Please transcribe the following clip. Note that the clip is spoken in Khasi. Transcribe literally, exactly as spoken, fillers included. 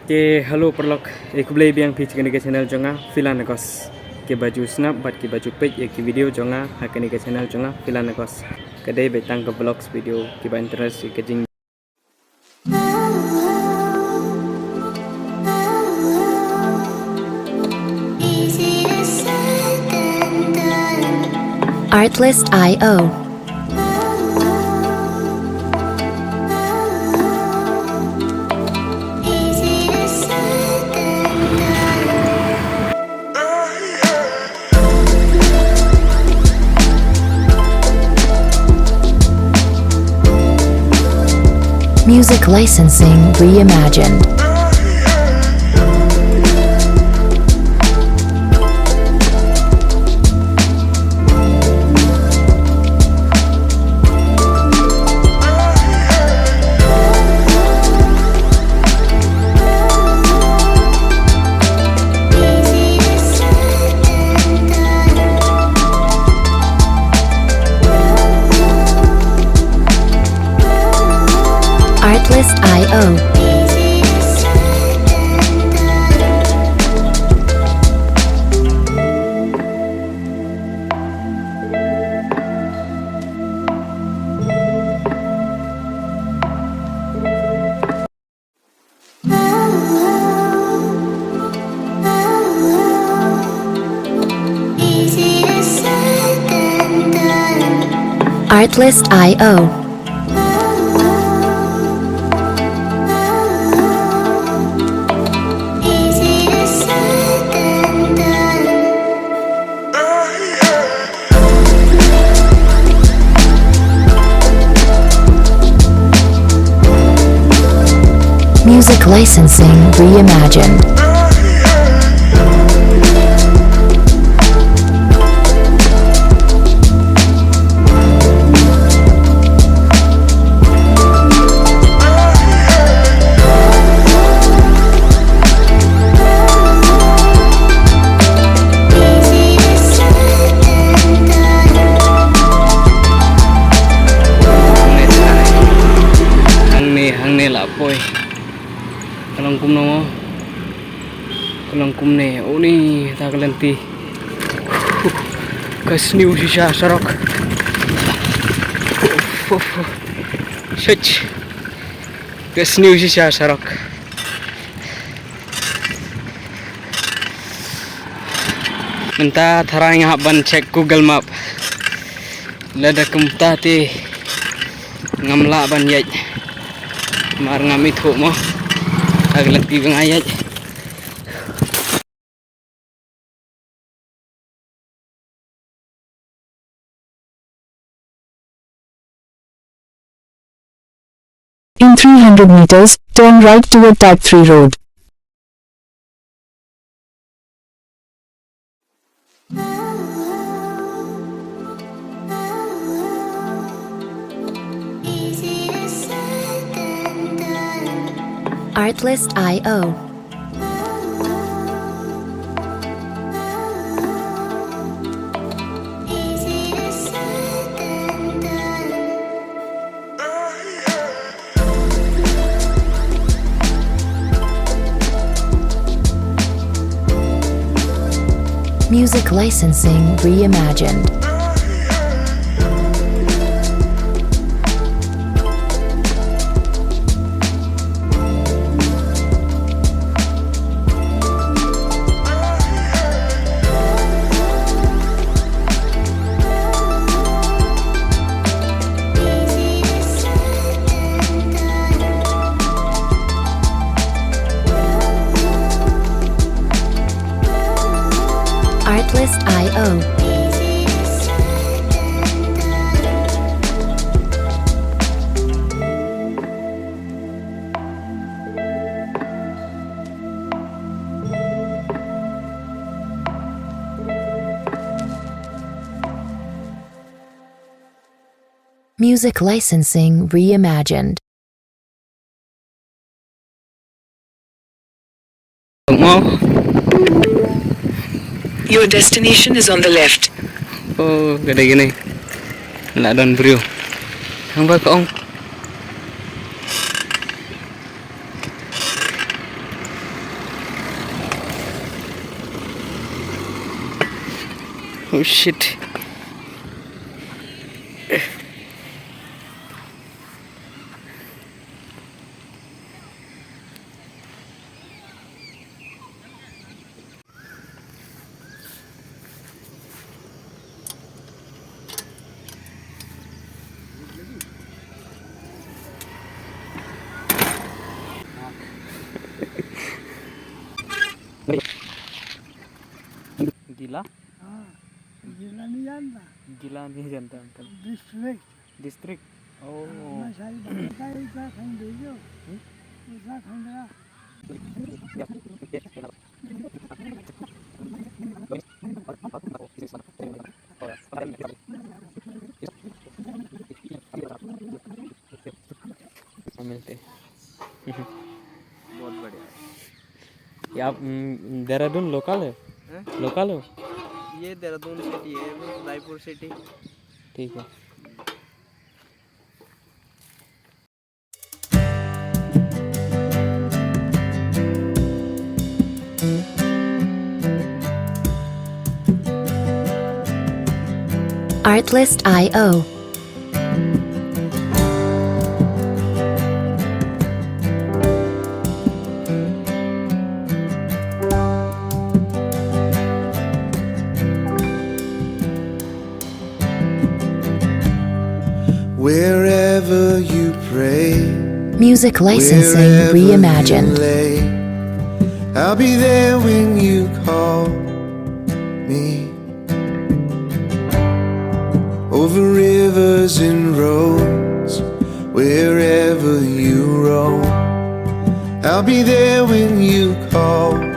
Te hello paralok, eh, khublei biang phi sha kane ka channel jong nga, Philan Agos. Kiba ju sngap bad kiba ju peit ïa ki video jong nga ha kane ka channel jong nga, Philan Agos. Ka dei beit tang ka vlogs video kiba interest ïa ka jing Artlist I O. Music licensing reimagined. Artlist I O. Artlist I O. Music licensing reimagined. Hangne, hangne la poi. Ka long kumno mo? Ka long kumne. Uni ta ka lynti. Ka sniew shisha surok. Uf, uf, uf. Shit. Ka sniew shisha surok. Mynta tharai nga hap ban check Google Map. Lada kumta te ngam lah ban ïaid. Mar ngam ithuh mo. Ka lynti ba nga ïaid. In three hundred meters, turn right toward Type three Road. Artlist I O. Music licensing reimagined. Artlist I O. Music licensing reimagined. Your destination is on the left. Oh, ka dei kane. La don briew. Hangba ka ong. Oh shit. Gila? हाँ, जिला नहीं जानता। जिला नहीं जानता अंकल। डिस्ट्रिक्ट। डिस्ट्रिक्ट? ओ। मैं सारी भाषा ही उत्तराखंड भेजो। हम्म? उत्तराखंड का। मिलते हैं। बहुत बढ़िया। ये आप, हम्म, देहरादून लोकल है? हैं? लोकल हो? ये देहरादून सिटी है, रायपुर सिटी। ठीक है। Artlist I O. Wherever you pray, music licensing wherever you reimagined. Lay, I'll be there when you call me. Over rivers and roads, wherever you roam, I'll be there when you call